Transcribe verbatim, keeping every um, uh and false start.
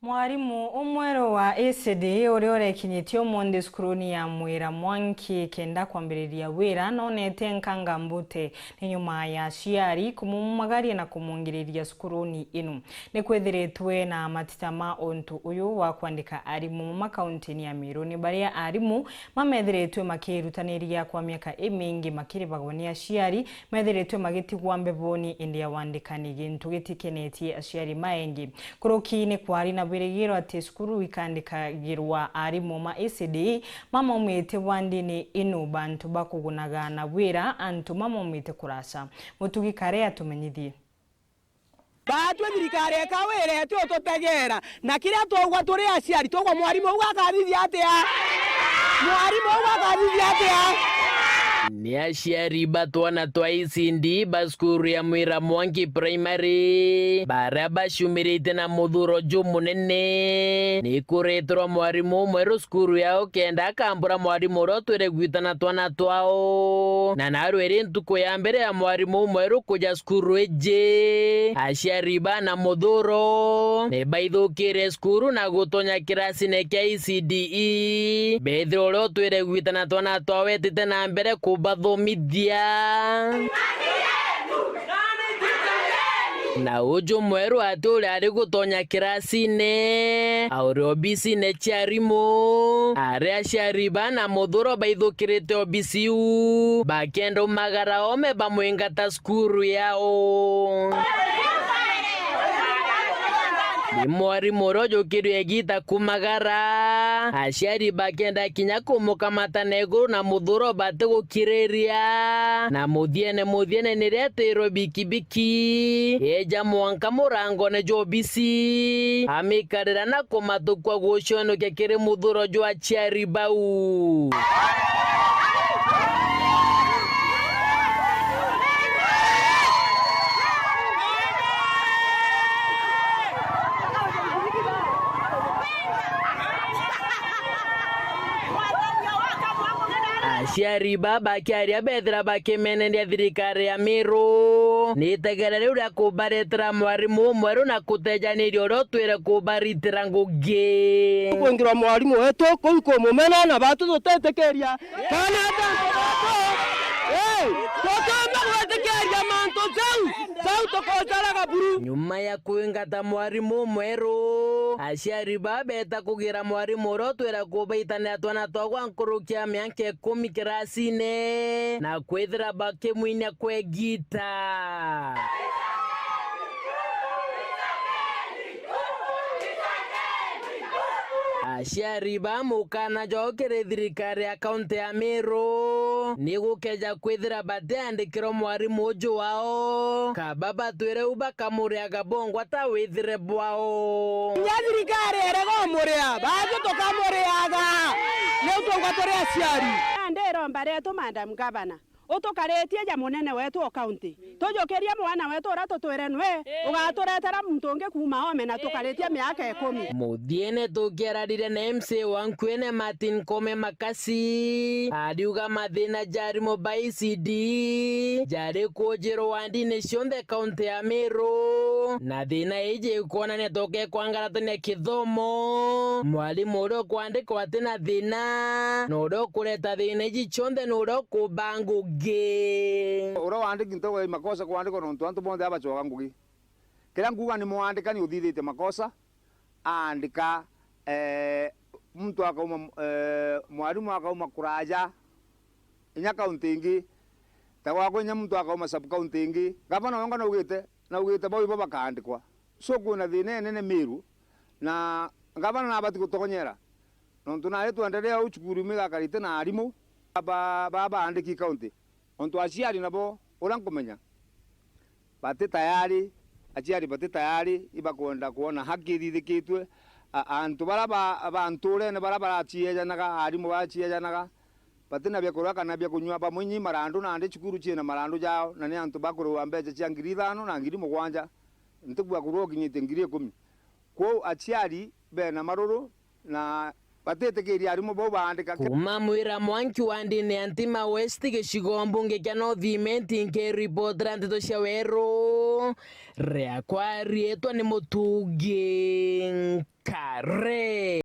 Mwarimu umweru wa E C D uria urekinyitie umunthi cukuruni ya Mwira Mwanki kenda kwambiriria wira, nonete nkanga mbute ni nyuma ya aciari kumumumagaria na kumungiriria cukuruni inu. Ni kwithiritwe na matita ma untu uyu wa kwandika arimu makaunti-ini ya Meru, ni baria arimu mamethiritwe makirutaniria kwa miaka imingi makiribagwa ni aciari, methiritwe magitigwa mbeboni indi ya wandikani, gintu gitikenetie aciari maengi. Kuruki ni kwari na wirigiro ati cukuru ikandikagirwa arimu ma E C D mamaumite bwandini inu bantu bakugunaga na wira antu mamaumite kuraca. Mutugi Kare atumenyithie. Baatwi thirikari eka wira eti ututegeera, na kiria twaugwa turi aciari, twaugwa mwarimu ugu akathithia atia? Mwarimu ugu akathithia atia? Ni aciari ba twana twa E C D ba cukuru ya Mwira Mwanki Primary, baria baciumirite na muthuro jumunene, ni kureterwa mwarimu umweru cukuru yao kenda akambura mwarimu uria utwire gwitana twana twao. Na narua iri ntuku ya mbere ya mwarimu umweru kuja cukuru iji, aciari bana muthuro ni baithukire cukuru na gutonya kirasine kia E C D E. Bethira uria utwire gwitana twana twao etite na mbere kubathomithia. Na uju mweru ati uria ari gutonya kirasine, auri obisine cia arimu, aria aciari bana muthuro baithukirite obisi iu, bakenda umagara ome bamwingata cukuru yao. Ni mwarimu uria ujukirwe igita kumagara, aciari bakenda kinya kumukamata na iguru na muthuro batigukiriria. Na muthiene muthiene niria etirwe bikibiki, yeja mwanka murangone jwa obisi, amikarira na kumatukua gucionokia kiri muthuro jwa aciari bau. Aciari baa bakiaria bethira bakimeneria thirikari ya Meru ni itegere riu ria kubaretera mwarimu umweru na kutejaniria uria utwire kubaritira ngugi. Kwingirwa mwarimu wetu kuu kumumena na batu tutetikiria. Kana antu batu, eh, tutiumba gwitikiria mantu jau, jau tukucaraga buru. Nyuma ya kwingata mwarimu umweru, aciari baa beta kugira mwarimu uria utwire kubaitanira twana twagwa nkuruki ya mianka ikumi kirasine, na kwithira bakimwinia kwegita. Aciari ba mukana jwao kiri thirikari ya kaunti ya Meru ni gukeja kwithira batiandikirwa mwarimu uju wao, kaba batwire u bakamuriaga bongwa ta withire bwao. Kinya thirikari erega umuria, batu tukamuriaga. Niu twauga turi aciari. Nandi iromba rietu, Madam Governor, utukaritie ja munene wetu o kaunti. Tujukirie mwana wetu uria tutwire nwe ugaturetera muntu ungi kuuma ome na tukaritie miaka ikumi. Muthiene tukiararire na M C A wa Nkuene Martin Kome Makasi, ariuga mathina ja arimu ba E C D jari kujirwa wandine cionthe kaunti ya Meru, na thina iji ikwonania toke kwangaratania kithomo. Mwarimu uria ukwandikwa atina thina, na uria ukureta thina iji cionthe ni uria ukuba ngugi. Uria wandiki ntogo ya makosa kwandikwa nontu antu bonthe abacoka ngugi. Kiria nguga ni mwandikani uthithitie makosa, aandika, eh, muntu akauma, eh, mwarimu akauma kuraja, inya kaunti ingi, ta gwakwa inya muntu akauma sub county ingi. Gavana wonga naugite, naugite bau ibo bakaandikwa. So kwina thina inene Meru, na gavana nabati gutonyera. Nontu nari twenderea au cukuru imwe igakarite na arimu ba, ba, baandiki county. Ontu aciari nabo, uria nkumenya, bati tayari, aciari bati tayari, ibakwenda kwona haki ithithikitwe. A, antu baria ba, ba nturene baria baraciejanaga, arimu baraciejanaga, bati na bia kuria kana bia kunyua, bamwe nyi marandu, nandi cukuru ciina marandu jao, na ni antu bakurua mbeca cia ngiri ithano na ngiri mugwanja, ntikua kurua ukinyitie ngiri ikumi. Kwou aciari bena maruru na batitikiria arimu bau baandika. Kuuma Mwira Mwanki wa ndini ya Ntima West, gicigo mbunge kia North Imenti, nkiripotera nteto cia Weru, Riakwa riitwa ni Mutungi Nkare.